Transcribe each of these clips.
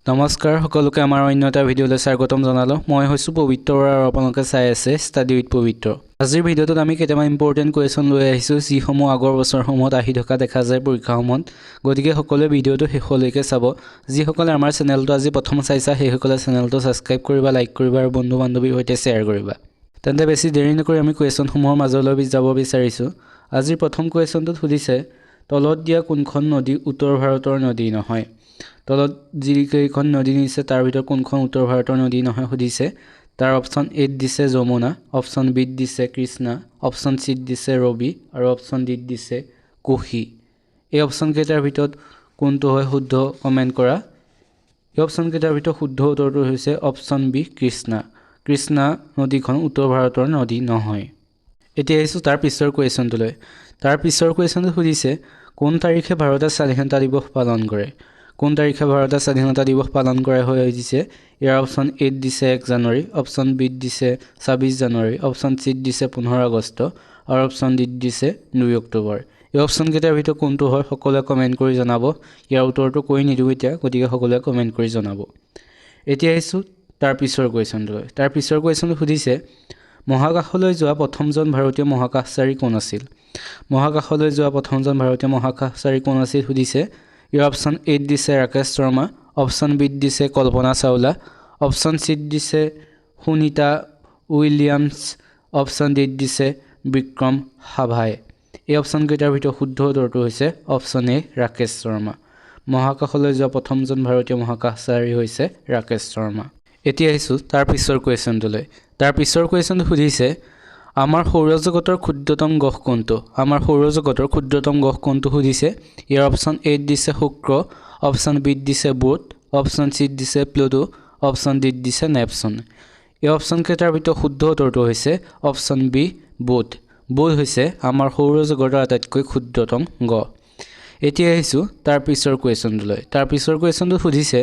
নমস্কাৰ, সকলোকে আমাৰ অন্য এটা ভিডিঅ'লৈ স্বাগতম জনালোঁ। মই হৈছোঁ পবিত্ৰ আৰু আপোনালোকে চাই আছে ষ্টাডি উইথ পবিত্ৰ। আজিৰ ভিডিঅ'টোত আমি কেইটামান ইম্পৰ্টেণ্ট কুৱেশ্যন লৈ আহিছোঁ, যিসমূহ আগৰ বছৰসমূহত আহি থকা দেখা যায় পৰীক্ষাসমূহত। গতিকে সকলোৱে ভিডিঅ'টো শেষলৈকে চাব। যিসকলে আমাৰ চেনেলটো আজি প্ৰথম চাইছা, সেইসকলে চেনেলটো ছাবস্ক্ৰাইব কৰিবা, লাইক কৰিবা আৰু বন্ধু বান্ধৱীৰ সৈতে শ্বেয়াৰ কৰিবা। তেন্তে বেছি দেৰি নকৰি আমি কুৱেশ্যনসমূহৰ মাজলৈ যাব বিচাৰিছোঁ। আজিৰ প্ৰথম কুৱেশ্যনটোত সুধিছে, তলত দিয়া কোনখন নদী উত্তৰ ভাৰতৰ নদী নহয়? তলত যিকেইখন নদী দিছে, তাৰ ভিতৰত কোনখন উত্তৰ ভাৰতৰ নদী নহয় সুধিছে। তাৰ অপশ্যন এত দিছে যমুনা, অপশ্যন বিত দিছে কৃষ্ণা, অপশ্যন চিত দিছে ৰবি আৰু অপশ্যন ডিত দিছে কোশী। এই অপশ্যনকেইটাৰ ভিতৰত কোনটো হয় শুদ্ধ, কমেণ্ট কৰা। এই অপশ্যনকেইটাৰ ভিতৰত শুদ্ধ উত্তৰটো হৈছে অপশ্যন বি, কৃষ্ণা। কৃষ্ণা নদীখন উত্তৰ ভাৰতৰ নদী নহয়। এতিয়া আহিছোঁ তাৰ পিছৰ কুৱেশ্যনটোলৈ। তাৰ পিছৰ কুৱেশ্যনটো সুধিছে, কোন তাৰিখে ভাৰতে স্বাধীনতা দিৱস পালন কৰে? কোন তাৰিখে ভাৰতে স্বাধীনতা দিৱস পালন কৰা হৈ দিছে। ইয়াৰ অপশ্যন এত দিছে 1 জানুৱাৰী, অপশ্যন বিত দিছে 26 জানুৱাৰী, অপশ্যন চিত দিছে 15 আগষ্ট আৰু অপশ্যন ডিত দিছে 2 অক্টোবৰ। এই অপশ্যনকেইটাৰ ভিতৰত কোনটো হয়, সকলোৱে কমেণ্ট কৰি জনাব। ইয়াৰ উত্তৰটো কৈ নিদিওঁ এতিয়া, গতিকে সকলোৱে কমেণ্ট কৰি জনাব। এতিয়া আহিছোঁ তাৰ পিছৰ কুৱেশ্যনটোলৈ। তাৰ পিছৰ কুৱেশ্যনটো সুধিছে, মহাকাশলৈ যোৱা প্ৰথমজন ভাৰতীয় মহাকাশচাৰী কোন আছিল? মহাকাশলৈ যোৱা প্ৰথমজন ভাৰতীয় মহাকাশচাৰী কোন আছিল সুধিছে। ইয়াৰ অপশ্যন এত দিছে ৰাকেশ শৰ্মা, অপশ্যন বিত দিছে কল্পনা চাওলা, অপশ্যন চিত দিছে সুনীতা উইলিয়ামছ, অপশ্যন ডিত দিছে বিক্ৰম সাভাই। এই অপশ্যনকেইটাৰ ভিতৰত শুদ্ধ উত্তৰটো হৈছে অপশ্যন এ, ৰাকেশ শৰ্মা। মহাকাশলৈ যোৱা প্ৰথমজন ভাৰতীয় মহাকাশচাৰী হৈছে ৰাকেশ শৰ্মা। এতিয়া আহিছোঁ তাৰ পিছৰ কুৱেশ্যনটোলৈ। তাৰ পিছৰ কুৱেশ্যনটো সুধিছে, আমাৰ সৌৰজগতৰ ক্ষুদ্ৰতম গ্ৰহ কোনটো? আমাৰ সৌৰজগতৰ ক্ষুদ্ৰতম গ্ৰহ কোনটো সুধিছে। ইয়াৰ অপশ্যন এত দিছে শুক্ৰ, অপশ্যন বিত দিছে বুধ, অপশ্যন চিত দিছে প্লুটো, অপশ্যন ডিত দিছে নেপচুন। এই অপশ্যনকেইটাৰ ভিতৰত শুদ্ধ উত্তৰটো হৈছে অপশ্যন বি, বুধ। বুধ হৈছে আমাৰ সৌৰজগতৰ আটাইতকৈ ক্ষুদ্ৰতম গ্ৰহ। এতিয়া আহিছোঁ তাৰ পিছৰ কুৱেশ্যনটোলৈ। তাৰ পিছৰ কুৱেশ্যনটো সুধিছে,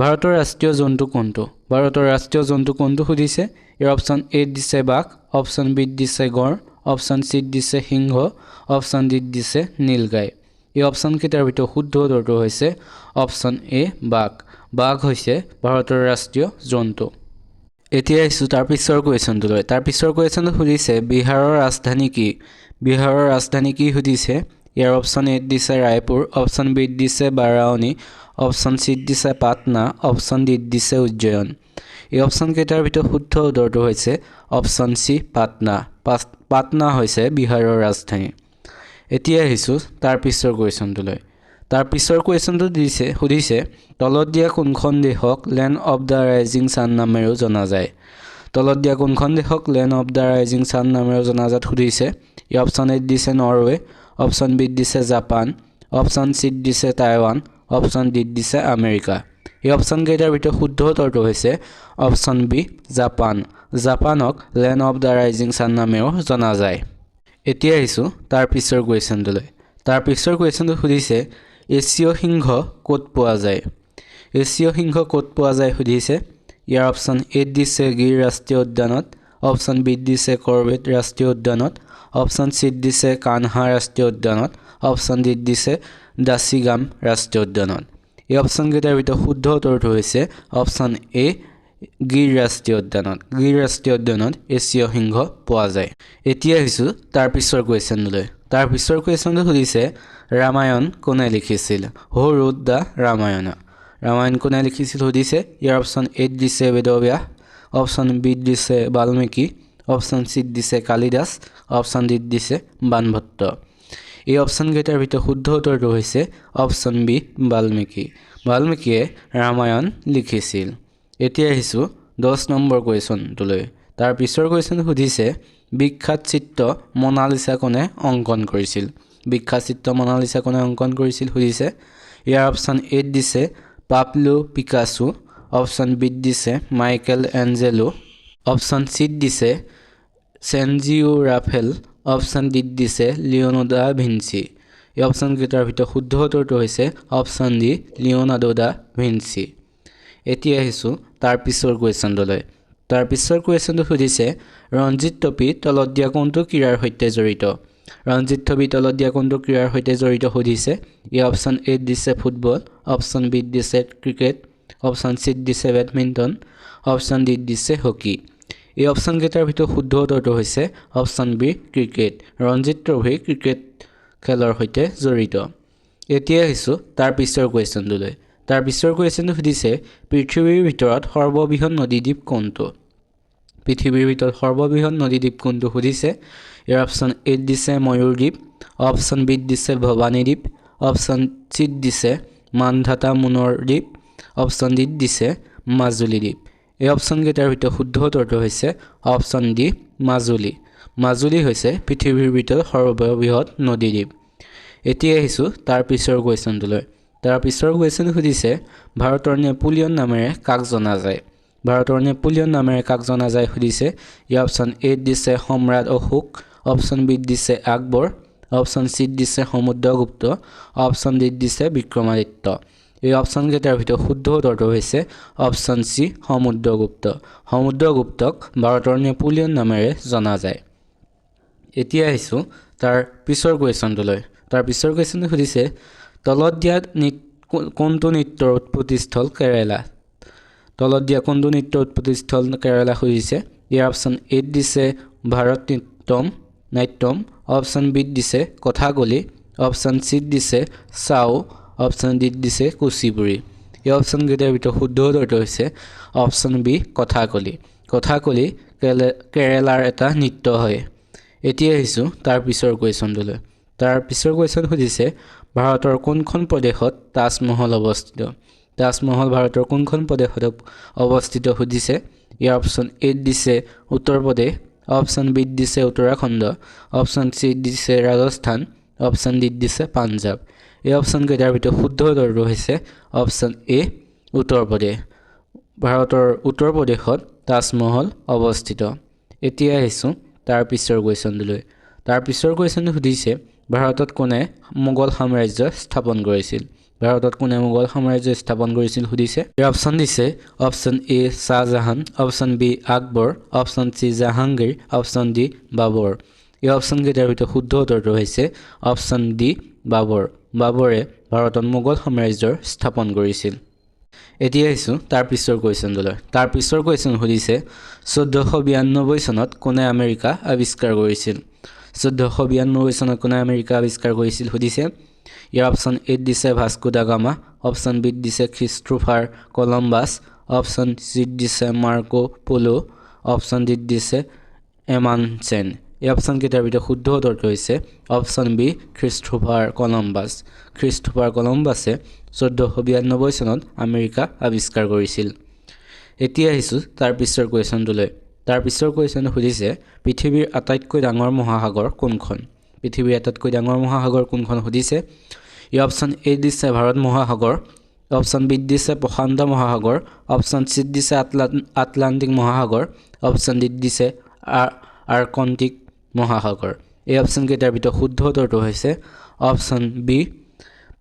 ভাৰতৰ ৰাষ্ট্ৰীয় জন্তু কোনটো? ভাৰতৰ ৰাষ্ট্ৰীয় জন্তু কোনটো সুধিছে। ইয়াৰ অপশ্যন এত দিছে বাঘ, অপশ্যন বিত দিছে গঁড়, অপশ্যন চিত দিছে সিংহ, অপশ্যন ডিত দিছে নীলগাই। এই অপশ্যনকেইটাৰ ভিতৰত শুদ্ধ উত্তৰটো হৈছে অপশ্যন এ, বাঘ। বাঘ হৈছে ভাৰতৰ ৰাষ্ট্ৰীয় জন্তু। এতিয়া আহিছোঁ তাৰ পিছৰ কুৱেশ্যনটোলৈ। তাৰ পিছৰ কুৱেশ্যনটো সুধিছে, বিহাৰৰ ৰাজধানী কি? বিহাৰৰ ৰাজধানী কি সুধিছে। ইয়াৰ অপশ্যন এত দিছে ৰায়পুৰ, অপশ্যন বিত দিছে বাৰাণসী, অপশ্যন চিত দিছে পাটনা, অপশ্যন ডিত দিছে উজ্জয়ন। এই অপশ্যনকেইটাৰ ভিতৰত শুদ্ধ উত্তৰটো হৈছে অপশ্যন চি, পাটনা। পাটনা হৈছে বিহাৰৰ ৰাজধানী। এতিয়া আহিছোঁ তাৰ পিছৰ কুৱেশ্যনটোলৈ। তাৰ পিছৰ কুৱেশ্যনটো সুধিছে, তলত দিয়া কোনখন দেশক Land of the Rising Sun নামেৰেও জনা যায়? তলত দিয়া কোনখন দেশক Land of the Rising Sun নামেৰেও জনাজাত সুধিছে। এই অপশ্যন এত দিছে নৰৱে, অপশ্যন বিত দিছে জাপান, অপশ্যন চিত দিছে টাইৱান, অপশ্যন ডিত দিছে আমেৰিকা। এই অপশ্যনকেইটাৰ ভিতৰত শুদ্ধ উত্তৰটো হৈছে অপশ্যন বি, জাপান। জাপানক Land of the Rising Sun নামেৰেও জনা যায়। এতিয়া আহিছোঁ তাৰ পিছৰ কুৱেশ্যনটোলৈ। তাৰ পিছৰ কুৱেশ্যনটো সুধিছে, এছীয় সিংহ ক'ত পোৱা যায়? এছীয় সিংহ ক'ত পোৱা যায় সুধিছে। ইয়াৰ অপশ্যন এত দিছে গিৰ ৰাষ্ট্ৰীয় উদ্যানত, অপশ্যন বিত দিছে কৰবেট ৰাষ্ট্ৰীয় উদ্যানত, অপশ্যন চিত দিছে কানহা ৰাষ্ট্ৰীয় উদ্যানত, অপশ্যন ডিত দিছে দাচিগাম ৰাষ্ট্ৰীয় উদ্যানত। এই অপশ্যনকেইটাৰ ভিতৰত শুদ্ধ উত্তৰটো হৈছে অপশ্যন এ, গিৰ ৰাষ্ট্ৰীয় উদ্যানত। গিৰ ৰাষ্ট্ৰীয় উদ্যানত এছীয় সিংহ পোৱা যায়। এতিয়া আহিছোঁ তাৰ পিছৰ কুৱেশ্যনটোলৈ। তাৰ পিছৰ কুৱেশ্যনটো সুধিছে, ৰামায়ণ কোনে লিখিছিল? Who wrote the Ramayana? Ramayana কোনে লিখিছিল সুধিছে। ইয়াৰ অপশ্যন এত দিছে বেদব্যাস, অপশ্যন বিত দিছে বাল্মীকি, অপশ্যন চিত দিছে কালিদাস, অপশ্যন ডিত দিছে বাণভট্ট। এই অপশ্যনকেইটাৰ ভিতৰত শুদ্ধ উত্তৰটো হৈছে অপশ্যন বি, বাল্মীকি। বাল্মীকিয়ে ৰামায়ণ লিখিছিল। এতিয়া আহিছোঁ 10 নম্বৰ কুৱেশ্যনটোলৈ। তাৰ পিছৰ কুৱেশ্যনটো সুধিছে, বিখ্যাত চিত্ৰ মনালিচা কোনে অংকন কৰিছিল? বিখ্যাত চিত্ৰ মনালিচা কোনে অংকন কৰিছিল সুধিছে। ইয়াৰ অপশ্যন এত দিছে পাবলো পিকাছো, অপশ্যন বিত দিছে মাইকেল এঞ্জেলো, অপশ্যন চিত দিছে চেনজিও ৰাফেল, অপশ্যন ডিত দিছে লিঅ'নাৰ্ডো দা ভিঞ্চি। এই অপশ্যনকেইটাৰ ভিতৰত শুদ্ধ উত্তৰটো হৈছে option D, Leonardo da Vinci. এতিয়া আহিছোঁ তাৰ পিছৰ কুৱেশ্যনটোলৈ। তাৰ পিছৰ কুৱেশ্যনটো সুধিছে, ৰঞ্জিত ট্ৰফি তলত দিয়া কোনটো ক্ৰীড়াৰ সৈতে জড়িত? ৰঞ্জিত ট্ৰফি তলত দিয়া কোনটো ক্ৰীড়াৰ সৈতে জড়িত সুধিছে। এই অপশ্যন এত দিছে ফুটবল, অপশ্যন বিত দিছে ক্ৰিকেট। অপশ্যন চিত দিছে বেডমিণ্টন, অপশ্যন ডিত দিছে হকী। এই অপশ্যনকেইটাৰ ভিতৰত শুদ্ধ উত্তৰটো হৈছে option B cricket. Ranji trophy cricket খেলৰ সৈতে জড়িত। এতিয়া আহিছোঁ তাৰ পিছৰ কুৱেশ্যনটোলৈ। তাৰ পিছৰ কুৱেশ্যনটো সুধিছে, পৃথিৱীৰ ভিতৰত সৰ্ববৃহৎ নদীদ্বীপ কোনটো? পৃথিৱীৰ ভিতৰত সৰ্ববৃহৎ নদীদ্বীপ কোনটো সুধিছে। ইয়াৰ অপশ্যন এত দিছে ময়ূৰ দ্বীপ, অপশ্যন বিত দিছে ভৱানী দ্বীপ, অপশ্যন চিত দিছে মান্ধাতা মুনৰ দ্বীপ, অপশ্যন ডিত দিছে মাজুলী দ্বীপ। এই অপশ্যনকেইটাৰ ভিতৰত শুদ্ধ উত্তৰটো হৈছে অপশ্যন ডি মাজুলী। মাজুলী হৈছে পৃথিৱীৰ ভিতৰত সৰ্ববৃহৎ নদীদ্বীপ। এতিয়া আহিছোঁ তাৰ পিছৰ কুৱেশ্যনটোলৈ। তাৰ পিছৰ কুৱেশ্যন সুধিছে, ভাৰতৰ নেপোলিয়ন নামেৰে কাক জনা যায়? ভাৰতৰ নেপোলিয়ন নামেৰে কাক জনা যায় সুধিছে। ইয়াৰ অপশ্যন এত দিছে সম্ৰাট অশোক, অপশ্যন বিত দিছে আকবৰ, অপশ্যন চিত দিছে সমুদ্ৰগুপ্ত, অপশ্যন ডিত দিছে বিক্ৰমাদিত্য। এই অপশ্যনকেইটাৰ ভিতৰত শুদ্ধ উত্তৰটো হৈছে অপশ্যন চি সমুদ্ৰগুপ্ত। সমুদ্ৰগুপ্তক ভাৰতৰ নেপোলিয়ন নামেৰে জনা যায়। এতিয়া আহিছোঁ তাৰ পিছৰ কুৱেশ্যনটোলৈ। তাৰ পিছৰ কুৱেশ্যনটো সুধিছে, তলত দিয়া কোনটো নৃত্যৰ উৎপত্তিস্থল কেৰেলা? তলত দিয়া কোনটো নৃত্যৰ উৎপত্তিস্থল কেৰেলা সুধিছে। ইয়াৰ অপশ্যন এত দিছে ভাৰত নৃত্যম নাট্যম, অপশ্যন বিত দিছে কথাকলি, অপশ্যন চিত দিছে চাও, অপশ্যন ডিত দিছে কুচিপুড়ি। এই অপশ্যনকেইটাৰ ভিতৰত শুদ্ধ উত্তৰটো হৈছে অপশ্যন বি কথাকলি। কথাকলি কেৰেলাৰ এটা নৃত্য হয়। এতিয়া আহিছোঁ তাৰ পিছৰ কুৱেশ্যনটোলৈ। তাৰ পিছৰ কুৱেশ্যন সুধিছে, ভাৰতৰ কোনখন প্ৰদেশত তাজমহল অৱস্থিত? তাজমহল ভাৰতৰ কোনখন প্ৰদেশত অৱস্থিত সুধিছে। ইয়াৰ অপশ্যন এত দিছে উত্তৰ প্ৰদেশ, অপশ্যন বিত দিছে উত্তৰাখণ্ড, অপশ্যন চিত দিছে ৰাজস্থান, অপশ্যন ডিত দিছে পাঞ্জাৱ। এই অপশ্যনকেইটাৰ ভিতৰত শুদ্ধ উত্তৰটো হৈছে অপশ্যন এ উত্তৰ প্ৰদেশ। ভাৰতৰ উত্তৰ প্ৰদেশত তাজমহল অৱস্থিত। এতিয়া আহিছোঁ তাৰ পিছৰ কুৱেশ্যনটোলৈ। তাৰ পিছৰ কুৱেশ্যনটো সুধিছে, ভাৰতত কোনে মোগল সাম্ৰাজ্য স্থাপন কৰিছিল? ভাৰতত কোনে মোগল সাম্ৰাজ্য স্থাপন কৰিছিল সুধিছে। ইয়াৰ অপশ্যন দিছে option A Shah Jahan, option B Akbar, option C Jahangir, option D Babur. এই অপশ্যনকেইটাৰ ভিতৰত শুদ্ধ উত্তৰটো হৈছে অপশ্যন ডি বাবৰ। বাবৰে ভাৰতত মোগল সাম্ৰাজ্যৰ স্থাপন কৰিছিল। এতিয়া আহিছোঁ তাৰ পিছৰ কুৱেশ্যনটোলৈ। তাৰ পিছৰ কুৱেশ্যন সুধিছে, 1492 চনত কোনে আমেৰিকা আৱিষ্কাৰ কৰিছিল? 1492 চনত কোনে আমেৰিকা আৱিষ্কাৰ কৰিছিল সুধিছে। ইয়াৰ অপশ্যন এত দিছে ভাস্কো দা গামা, অপশ্যন বিত দিছে খ্ৰীষ্টোফাৰ কলম্বাছ, অপশ্যন চিত দিছে মাৰ্কো পোলো, অপশ্যন ডিত দিছে এমানচেন। এই অপশ্যনকেইটাৰ ভিতৰত শুদ্ধ উত্তৰটো হৈছে অপশ্যন বি খ্ৰীষ্টোফাৰ কলম্বাছ। খ্ৰীষ্টোফাৰ কলম্বাছে 1492 চনত আমেৰিকা আৱিষ্কাৰ কৰিছিল। এতিয়া আহিছোঁ তাৰ পিছৰ কুৱেশ্যনটোলৈ। তাৰ পিছৰ কুৱেশ্যনটো সুধিছে, পৃথিৱীৰ আটাইতকৈ ডাঙৰ মহাসাগৰ কোনখন? পৃথিৱীৰ আটাইতকৈ ডাঙৰ মহাসাগৰ কোনখন সুধিছে। এই অপশ্যন এ দিছে ভাৰত মহাসাগৰ, অপশ্যন বিত দিছে প্ৰশান্ত মহাসাগৰ, অপশ্যন চিত দিছে আটলাণ্টিক মহাসাগৰ, অপশ্যন ডিত দিছে আৰ্কটিক মহাসাগৰ। এই অপশ্যনকেইটাৰ ভিতৰত শুদ্ধ উত্তৰটো হৈছে অপশ্যন বি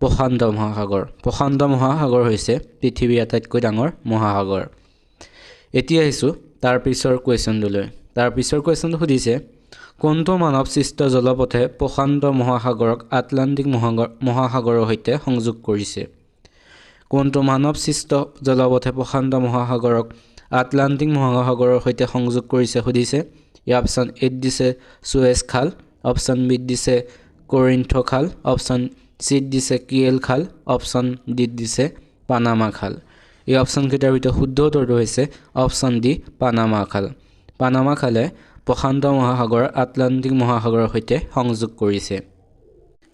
প্ৰশান্ত মহাসাগৰ। প্ৰশান্ত মহাসাগৰ হৈছে পৃথিৱীৰ আটাইতকৈ ডাঙৰ মহাসাগৰ। এতিয়া আহিছোঁ তাৰ পিছৰ কুৱেশ্যনটোলৈ। তাৰ পিছৰ কুৱেশ্যনটো সুধিছে, কোনটো মানৱসৃষ্ট জলপথে প্ৰশান্ত মহাসাগৰক আটলাণ্টিক মহাসাগৰৰ সৈতে সংযোগ কৰিছে? কোনটো মানৱসৃষ্ট জলপথে প্ৰশান্ত মহাসাগৰক আটলাণ্টিক মহাসাগৰৰ সৈতে সংযোগ কৰিছে সুধিছে। ইয়াৰ অপশ্যন এত দিছে চুৱেজ খাল, অপশ্যন বিত দিছে কৰিন্থ খাল, অপশ্যন চিত দিছে কিয়েল খাল, অপশ্যন ডিত দিছে পানামা খাল। এই অপশ্যনকেইটাৰ ভিতৰত শুদ্ধ উত্তৰটো হৈছে অপশ্যন ডি পানামা খাল। পানামা খালে প্ৰশান্ত মহাসাগৰ আটলাণ্টিক মহাসাগৰৰ সৈতে সংযোগ কৰিছে।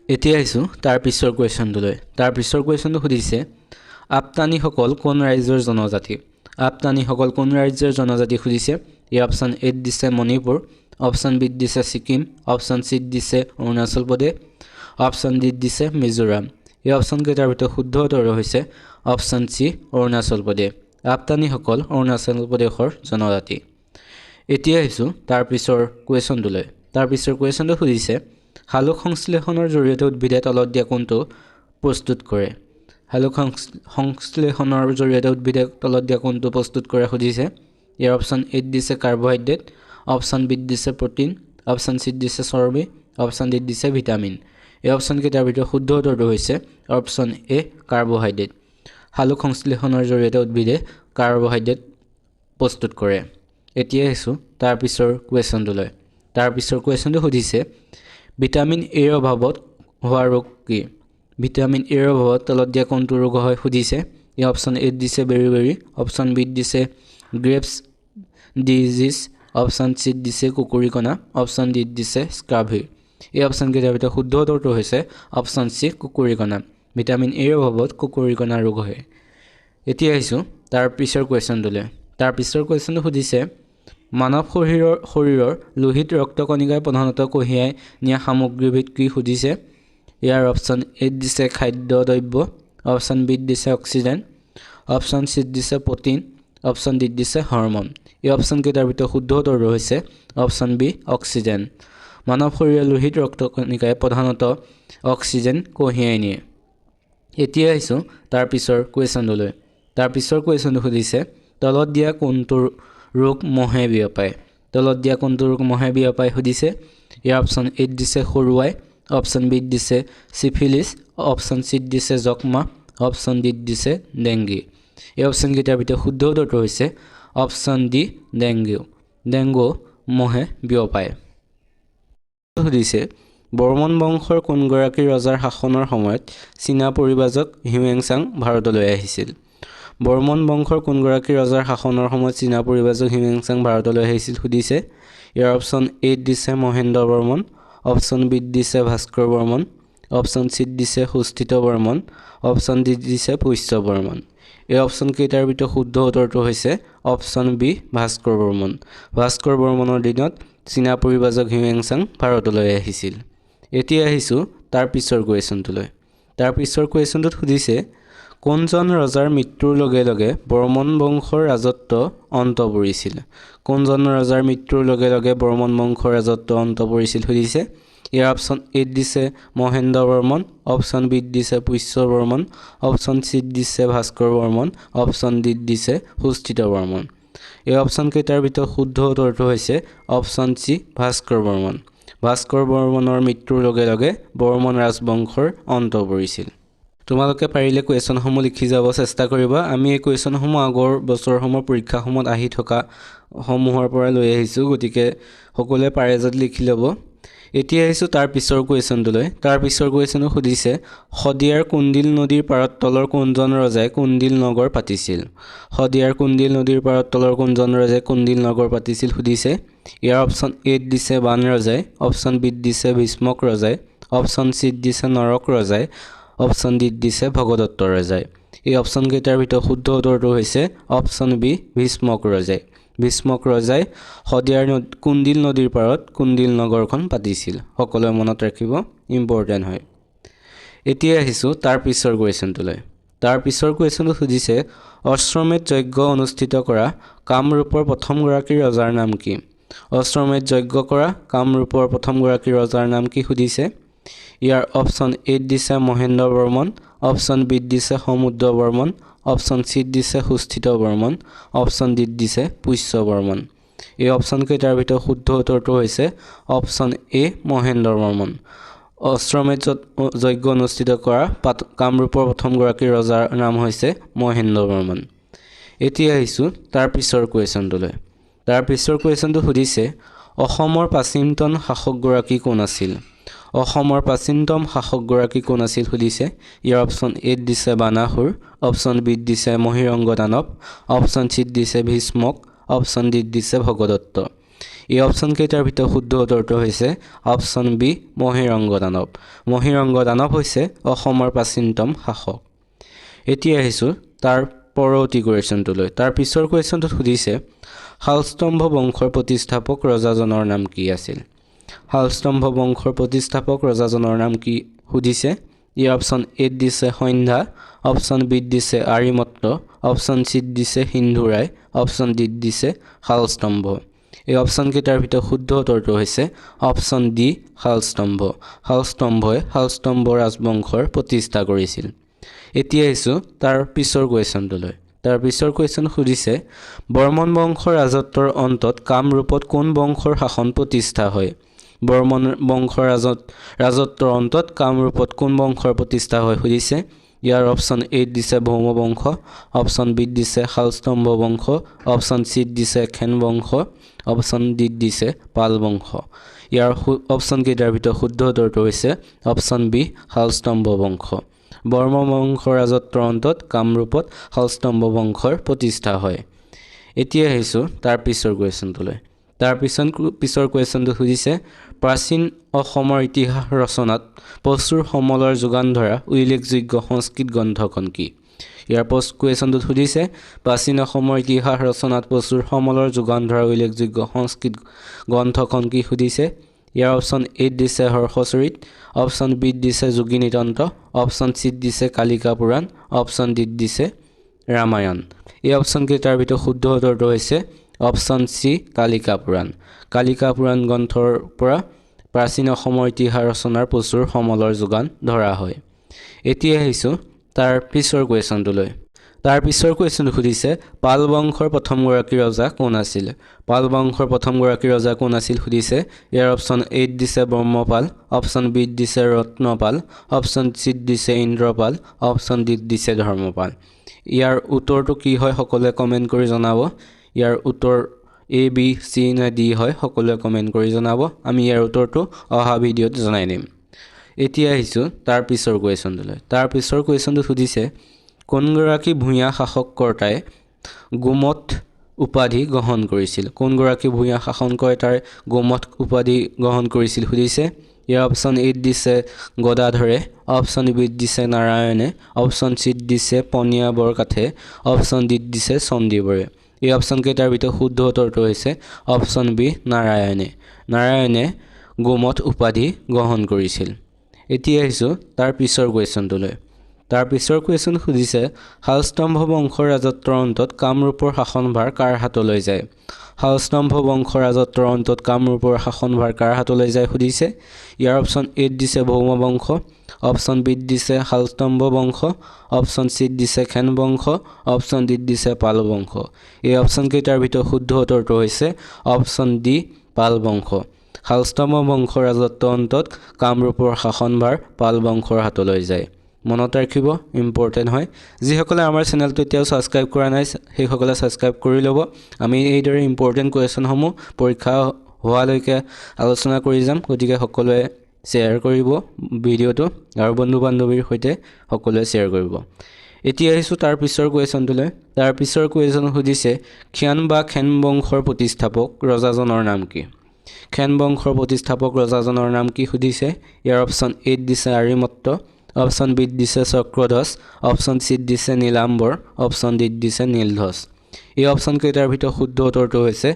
এতিয়া আহিছোঁ তাৰ পিছৰ কুৱেশ্যনটোলৈ। তাৰ পিছৰ কুৱেশ্যনটো সুধিছে, আপ্তানিসকল কোন ৰাজ্যৰ জনজাতি? আপ্তানিসকল কোন ৰাজ্যৰ জনজাতি সুধিছে। এই অপশ্যন এত দিছে মণিপুৰ, অপশ্যন বিত দিছে ছিকিম, অপশ্যন চিত দিছে অৰুণাচল প্ৰদেশ, অপশ্যন ডিত দিছে মিজোৰাম। এই অপশ্যনকেইটাৰ ভিতৰত শুদ্ধ উত্তৰটো হৈছে অপশ্যন চি অৰুণাচল প্ৰদেশ। আপ্তানিসকল অৰুণাচল প্ৰদেশৰ জনজাতি। এতিয়া আহিছোঁ তাৰ পিছৰ কুৱেশ্যনটোলৈ। তাৰ পিছৰ কুৱেশ্যনটো সুধিছে, সালোক সংশ্লেষণৰ জৰিয়তে উদ্ভিদে তলত দিয়া কোনটো প্ৰস্তুত কৰে? সালোক সংশ্লেষণৰ জৰিয়তে উদ্ভিদে তলত দিয়া কোনটো প্ৰস্তুত কৰে সুধিছে। ইয়াৰ অপশ্যন এত দিছে কাৰ্বহাইড্ৰেট, অপশ্যন বিত দিছে প্ৰ'টিন, অপশ্যন চিত দিছে চৰ্বি, অপশ্যন ডিত দিছে ভিটামিন। এই অপশ্যনকেইটাৰ ভিতৰত শুদ্ধ উত্তৰটো হৈছে অপশ্যন এ কাৰ্বহাইড্ৰেট। সালোক সংশ্লেষণৰ জৰিয়তে উদ্ভিদে কাৰ্বহাইড্ৰেট প্ৰস্তুত কৰে। এতিয়া আহিছোঁ তাৰ পিছৰ কুৱেশ্যনটোলৈ। তাৰ পিছৰ কুৱেশ্যনটো সুধিছে, ভিটামিন এৰ অভাৱত হোৱা ৰোগ কি? ভিটামিন এৰ অভাৱত তলত দিয়া কোনটো ৰোগ হয় সুধিছে। এই অপশ্যন এত দিছে বেৰি বেৰি, অপশ্যন বিত দিছে গ্ৰেভছ ডিজিজ, অপশ্যন চিত দিছে কুকুৰীকণা, অপশ্যন ডিত দিছে স্কাৰ্ভি। এই অপশ্যনকেইটাৰ ভিতৰত শুদ্ধ উত্তৰটো হৈছে অপশ্যন চি, কুকুৰীকণা। ভিটামিন এৰ অভাৱত কুকুৰীকণা ৰোগ হয়। এতিয়া আহিছোঁ তাৰ পিছৰ কুৱেশ্যনটোলৈ। তাৰ পিছৰ কুৱেশ্যনটো সুধিছে, মানৱ শৰীৰৰ লোহিত ৰক্তকণিকাই প্ৰধানতঃ কঢ়িয়াই নিয়া সামগ্ৰীবিধ কি সুধিছে। ইয়াৰ অপশ্যন এত দিছে খাদ্য দ্ৰব্য, অপশ্যন বিত দিছে অক্সিজেন, অপশ্যন চিত দিছে প্ৰ'টিন, অপশ্যন ডিত দিছে হৰম'ন। এই অপশ্যনকেইটাৰ ভিতৰত শুদ্ধ উত্তৰটো হৈছে অপশ্যন বি, অক্সিজেন। মানৱ শৰীৰৰ লোহিত ৰক্তকণিকাই প্ৰধানতঃ অক্সিজেন কঢ়িয়াই নিয়ে। এতিয়া আহিছোঁ তাৰ পিছৰ কুৱেশ্যনটোলৈ। তাৰ পিছৰ কুৱেশ্যনটো সুধিছে, তলত দিয়া কোনটো ৰোগ মহে বিয়পায়? তলত দিয়া কোনটো ৰোগ মহে বিয়পায় সুধিছে। ইয়াৰ অপশ্যন এত দিছে সৰুআই, অপশ্যন বিত দিছে চিফিলিছ, অপশ্যন চিত দিছে যক্ষ্মা, অপশ্যন ডিত দিছে ডেংগি। এই অপশ্যনকেইটাৰ ভিতৰত শুদ্ধ উত্তৰটো হৈছে অপশ্যন ডি, ডেংগু। ডেংগু মহে বিয়পায়। সুধিছে, বৰ্মন বংশৰ কোনগৰাকী ৰজাৰ শাসনৰ সময়ত চীনা পৰিব্ৰাজক হিউৱেন চাং ভাৰতলৈ আহিছিল? বৰ্মন বংশৰ কোনগৰাকী ৰজাৰ শাসনৰ সময়ত চীনা পৰিব্ৰাজক হিউৱেন চাং ভাৰতলৈ আহিছিল সুধিছে। ইয়াৰ অপশ্যন এত দিছে মহেন্দ্ৰ বৰ্মন, অপশ্যন বিত দিছে ভাস্কৰ বৰ্মন, অপশ্যন চিত দিছে সুস্থিত বৰ্মন, অপশ্যন ডিত দিছে পুষ্য বৰ্মন। এই অপশ্যন কেইটাৰ ভিতৰত শুদ্ধ উত্তৰটো হৈছে অপশ্যন বি, ভাস্কৰ বৰ্মন। ভাস্কৰ বৰ্মনৰ দিনত চীনা পৰিব্ৰাজক হিউৱেন চাং ভাৰতলৈ আহিছিল। এতিয়া আহিছোঁ তাৰ পিছৰ কুৱেশ্যনটোলৈ। তাৰ পিছৰ কুৱেশ্যনটোত সুধিছে, কোনজন ৰজাৰ মৃত্যুৰ লগে লগে বৰ্মন বংশৰ ৰাজত্ব অন্ত পৰিছিল? কোনজন ৰজাৰ মৃত্যুৰ লগে লগে বৰ্মন বংশৰ ৰাজত্ব অন্ত পৰিছিল সুধিছে। ইয়াৰ অপশ্যন এত দিছে মহেন্দ্ৰ বৰ্মন, অপশ্যন বিত দিছে পুষ্য বৰ্মন, অপশ্যন চিত দিছে ভাস্কৰ বৰ্মন, অপশ্যন ডিত দিছে সুস্থিত বৰ্মন। এই অপশ্যন কেইটাৰ ভিতৰত শুদ্ধ উত্তৰটো হৈছে অপশ্যন চি, ভাস্কৰ বৰ্মন। ভাস্কৰ বৰ্মনৰ মৃত্যুৰ লগে লগে বৰ্মন ৰাজবংশৰ অন্ত পৰিছিল। তোমালোকে পাৰিলে কুৱেশ্যনসমূহ লিখি যাব চেষ্টা কৰিবা। আমি এই কুৱেশ্যনসমূহ আগৰ বছৰসমূহৰ পৰীক্ষাসমূহত আহি থকা সমূহৰ পৰা লৈ আহিছোঁ, গতিকে সকলোৱে পাৰে যদি লিখি ল'ব। এতিয়া আহিছোঁ তাৰ পিছৰ কুৱেশ্যনটোলৈ। তাৰ পিছৰ কুৱেশ্যনটো সুধিছে, শদিয়াৰ কুণ্ডিল নদীৰ পাৰত তলৰ কোনজন ৰজাই কুণ্ডিল নগৰ পাতিছিল? শদিয়াৰ কুণ্ডিল নদীৰ পাৰত তলৰ কোনজন ৰজাই কুণ্ডিল নগৰ পাতিছিল সুধিছে। ইয়াৰ অপশ্যন এত দিছে বান ৰজাই, অপশ্যন বিত দিছে ভীষ্মক ৰজাই, অপশ্যন চিত দিছে নৰক ৰজাই, অপশ্যন ডিত দিছে ভগদত্ত ৰজাই। এই অপশ্যন কেইটাৰ ভিতৰত শুদ্ধ উত্তৰটো হৈছে অপশ্যন বি, ভীষ্মক ৰজাই। ভীষ্মক ৰজাই শদিয়াৰ কুণ্ডিল নদীৰ পাৰত কুণ্ডিল নগৰখন পাতিছিল। সকলোৱে মনত ৰাখিব, ইম্পৰ্টেণ্ট হয়। এতিয়া আহিছোঁ তাৰ পিছৰ কুৱেশ্যনটোলৈ। তাৰ পিছৰ কুৱেশ্যনটো সুধিছে, অশ্বমেধ যজ্ঞ অনুষ্ঠিত কৰা কামৰূপৰ প্ৰথমগৰাকী ৰজাৰ নাম কি? অশ্বমেধ যজ্ঞ কৰা কামৰূপৰ প্ৰথমগৰাকী ৰজাৰ নাম কি সুধিছে। ইয়াৰ অপশ্যন এত দিছে মহেন্দ্ৰ বৰ্মন, অপশ্যন বিত দিছে সমুদ্ৰ বৰ্মন, অপশ্যন চিত দিছে সুস্থিত বৰ্মন, অপশ্যন ডিত দিছে পুষ্য বৰ্মন। এই অপশ্যন কেইটাৰ ভিতৰত শুদ্ধ উত্তৰটো হৈছে অপশ্যন এ, মহেন্দ্ৰ বৰ্মন। অশ্বমেধ যজ্ঞ অনুষ্ঠিত কৰা কামৰূপৰ প্ৰথমগৰাকী ৰজাৰ নাম হৈছে মহেন্দ্ৰ বৰ্মন। এতিয়া আহিছোঁ তাৰ পিছৰ কুৱেশ্যনটোলৈ। তাৰ পিছৰ কুৱেশ্যনটো সুধিছে, অসমৰ প্ৰাচীনতম শাসকগৰাকী কোন আছিল? অসমৰ প্ৰাচীনতম শাসকগৰাকী কোন আছিল সুধিছে। ইয়াৰ অপশ্যন এত দিছে বানাসুৰ, অপশ্যন বিত দিছে মহিৰংগ দানৱ, অপশ্যন চিত দিছে ভীষ্মক, অপশ্যন ডিত দিছে ভগদত্ত। এই অপশ্যন কেইটাৰ ভিতৰত শুদ্ধ উত্তৰটো হৈছে অপশ্যন বি, মহিৰংগ দানৱ। মহিৰংগ দানৱ হৈছে অসমৰ প্ৰাচীনতম শাসক। এতিয়া আহিছোঁ তাৰ পৰৱৰ্তী কুৱেশ্যনটোলৈ। তাৰ পিছৰ কুৱেশ্যনটোত সুধিছে, শালস্তম্ভ বংশৰ প্ৰতিষ্ঠাপক ৰজাজনৰ নাম কি আছিল? শালস্তম্ভ বংশৰ প্ৰতিষ্ঠাপক ৰজাজনৰ নাম কি সুধিছে। ইয়াৰ অপশ্যন এত দিছে সন্ধ্যা, অপশ্যন বিত দিছে আৰিমত্ত, অপশ্যন চিত দিছে সিন্ধুৰায়, অপশ্যন ডিত দিছে শালস্তম্ভ। এই অপশ্যনকেইটাৰ ভিতৰত শুদ্ধ উত্তৰটো হৈছে অপশ্যন ডি, শালস্তম্ভ। শালস্তম্ভই শালস্তম্ভ ৰাজবংশৰ প্ৰতিষ্ঠা কৰিছিল। এতিয়া আহিছোঁ তাৰ পিছৰ কুৱেশ্যনটোলৈ। তাৰ পিছৰ কুৱেশ্যন সুধিছে, বৰ্মন বংশৰ ৰাজত্বৰ অন্তত কামৰূপত কোন বংশৰ শাসন প্ৰতিষ্ঠা হয়? বৰ্মন বংশৰ ৰাজত্বৰ অন্তত কামৰূপত কোন বংশৰ প্ৰতিষ্ঠা হয় সুধিছে। ইয়াৰ অপশ্যন এত দিছে ভৌম বংশ, অপশ্যন বিত দিছে শালস্তম্ভ বংশ, অপশ্যন চিত দিছে খেন বংশ, অপশ্যন ডিত দিছে পাল বংশ। ইয়াৰ অপশ্যন কেইটাৰ ভিতৰত শুদ্ধ উত্তৰটো হৈছে অপশ্যন বি, শালস্তম্ভ বংশ। বৰ্ম বংশৰ ৰাজত্বৰ অন্তত কামৰূপত শালস্তম্ভ বংশৰ প্ৰতিষ্ঠা হয়। এতিয়া আহিছোঁ তাৰ পিছৰ কুৱেশ্যনটোলৈ। তাৰ পিছৰ কুৱেশ্যনটো সুধিছে, প্ৰাচীন অসমৰ ইতিহাস ৰচনাত প্ৰচুৰ সমলৰ যোগান ধৰা উল্লেখযোগ্য সংস্কৃত গ্ৰন্থখন কি? ইয়াৰ পষ্ট কুৱেশ্যনটোত সুধিছে, প্ৰাচীন অসমৰ ইতিহাস ৰচনাত প্ৰচুৰ সমলৰ যোগান ধৰা উল্লেখযোগ্য সংস্কৃত গ্ৰন্থখন কি সুধিছে। ইয়াৰ অপশ্যন এত দিছে হৰ্ষচৰিত, অপশ্যন বিত দিছে যোগিনীতন্ত্ৰ, অপশ্যন চিত দিছে কালিকা পুৰাণ, অপশ্যন ডিত দিছে ৰামায়ণ। এই অপশ্যন কেইটাৰ ভিতৰত শুদ্ধ উত্তৰটো হৈছে অপশ্যন চি, কালিকা পুৰাণ। কালিকা পুৰাণ গ্ৰন্থৰ পৰা প্ৰাচীন অসমৰ ইতিহাস ৰচনাৰ প্ৰচুৰ সমলৰ যোগান ধৰা হয়। এতিয়া আহিছোঁ তাৰ পিছৰ কুৱেশ্যনটোলৈ। তাৰ পিছৰ কুৱেশ্যনটো সুধিছে, পাল বংশৰ প্ৰথমগৰাকী ৰজা কোন আছিল? পাল বংশৰ প্ৰথমগৰাকী ৰজা কোন আছিল সুধিছে। ইয়াৰ অপশ্যন এত দিছে ব্ৰহ্মপাল, অপশ্যন বিত দিছে ৰত্নপাল, অপশ্যন চিত দিছে ইন্দ্ৰপাল, অপশ্যন ডিত দিছে ধৰ্মপাল। ইয়াৰ উত্তৰটো কি হয় সকলোৱে কমেণ্ট কৰি জনাব। ইয়াৰ উত্তৰ এ, বি, চি নে ডি হয় সকলোৱে কমেণ্ট কৰি জনাব। আমি ইয়াৰ উত্তৰটো অহা ভিডিঅ'ত জনাই দিম। এতিয়া আহিছোঁ তাৰ পিছৰ কুৱেশ্যনটোলৈ। তাৰ পিছৰ কুৱেশ্যনটো সুধিছে, কোনগৰাকী ভূঞা শাসককৰ্তাই গোমঠ উপাধি গ্ৰহণ কৰিছিল? কোনগৰাকী ভূঞা শাসনকৰ্তাই গোমঠ উপাধি গ্ৰহণ কৰিছিল সুধিছে। ইয়াৰ অপশ্যন এত দিছে গদাধৰে, অপশ্যন বিত দিছে নাৰায়ণে, অপশ্যন চিত দিছে পনীয়া বৰকাথে, অপশ্যন ডিত দিছে চণ্ডীবৰে। এই অপশ্যন কেইটাৰ ভিতৰত শুদ্ধ উত্তৰটো হৈছে অপশ্যন বি, নাৰায়ণে। নাৰায়ণে গোমঠ উপাধি গ্ৰহণ কৰিছিল। এতিয়া আহিছোঁ তাৰ পিছৰ কুৱেশ্যনটোলৈ। তাৰ পিছৰ কুৱেশ্যন সুধিছে, শালস্তম্ভ বংশৰ ৰাজত্বৰ অন্তত কামৰূপৰ শাসনভাৰ কাৰ হাতলৈ যায়? শালস্তম্ভ বংশৰ ৰাজত্বৰ অন্তত কামৰূপৰ শাসনভাৰ কাৰ হাতলৈ যায় সুধিছে। ইয়াৰ অপশ্যন এত দিছে ভৌম বংশ, অপশ্যন বিত দিছে শালস্তম্ভ বংশ, অপশ্যন চিত দিছে খেন বংশ, অপশ্যন ডিত দিছে পাল বংশ। এই অপশ্যন কেইটাৰ ভিতৰত শুদ্ধ উত্তৰটো হৈছে অপশ্যন ডি, পাল বংশ। শালস্তম্ভ বংশৰ ৰাজত্বৰ অন্তত কামৰূপৰ শাসনভাৰ পাল বংশৰ হাতলৈ যায়। মনত ৰাখিব, ইম্পৰ্টেণ্ট হয়। যিসকলে আমাৰ চেনেলটো এতিয়াও ছাবস্ক্ৰাইব কৰা নাই, সেইসকলে ছাবস্ক্ৰাইব কৰি ল'ব। আমি এইদৰে ইম্পৰ্টেণ্ট কুৱেশ্যনসমূহ পৰীক্ষা হোৱালৈকে আলোচনা কৰি যাম। গতিকে সকলোৱে শ্বেয়াৰ কৰিব ভিডিঅ'টো আৰু বন্ধু বান্ধৱীৰ সৈতে সকলোৱে শ্বেয়াৰ কৰিব। এতিয়া আহিছোঁ তাৰ পিছৰ কুৱেশ্যনটোলৈ। তাৰ পিছৰ কুৱেশ্যন সুধিছে, খিয়ান বা খেন বংশৰ প্ৰতিষ্ঠাপক ৰজাজনৰ নাম কি? খেন বংশৰ প্ৰতিষ্ঠাপক ৰজাজনৰ নাম কি সুধিছে। ইয়াৰ অপশ্যন এত দিছে আৰিমত্ত, অপশ্যন বিত দিছে চক্ৰধ্বজ, অপশ্যন চিত দিছে নীলাম্বৰ, অপশ্যন ডিত দিছে নীলধ্বজ। এই অপশ্যন কেইটাৰ ভিতৰত শুদ্ধ উত্তৰটো হৈছে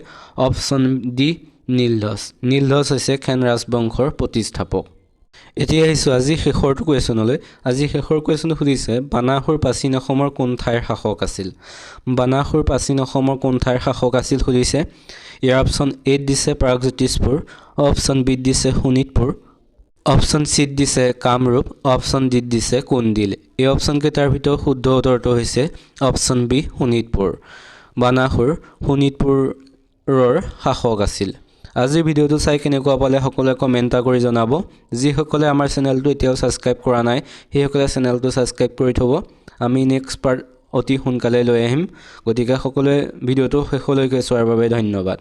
অপশ্যন ডি, নীলধ্বজ। নীলধ্বজ হৈছে খেন ৰাজবংশৰ প্ৰতিষ্ঠাপক। এতিয়া আহিছোঁ আজি শেষৰটো কুৱেশ্যনলৈ। আজি শেষৰ কুৱেশ্যনটো সুধিছে, বানাসুৰ প্ৰাচীন অসমৰ কোন ঠাইৰ শাসক আছিল? বানাসুৰ প্ৰাচীন অসমৰ কোন ঠাইৰ শাসক আছিল সুধিছে। ইয়াৰ অপশ্যন এত দিছে প্ৰাগজ্যোতিষপুৰ, অপশ্যন বিত দিছে শোণিতপুৰ, অপশ্যন চিত দিছে কামৰূপ, অপশ্যন ডিত দিছে কুণ্ডিল। এই অপশ্যন কেইটাৰ ভিতৰত শুদ্ধ উত্তৰটো হৈছে অপশ্যন বি, শোণিতপুৰ। বানাসুৰ শোণিতপুৰৰ শাসক আছিল। আজিৰ ভিডিঅ'টো চাই কেনেকুৱা পালে সকলোৱে কমেণ্ট এটা কৰি জনাব। যিসকলে আমাৰ চেনেলটো এতিয়াও ছাবস্ক্ৰাইব কৰা নাই, সেইসকলে চেনেলটো ছাবস্ক্ৰাইব কৰি থ'ব। আমি নেক্সট পাৰ্ট অতি সোনকালে লৈ আহিম। গতিকে সকলোৱে ভিডিঅ'টো শেষলৈকে চোৱাৰ বাবে ধন্যবাদ।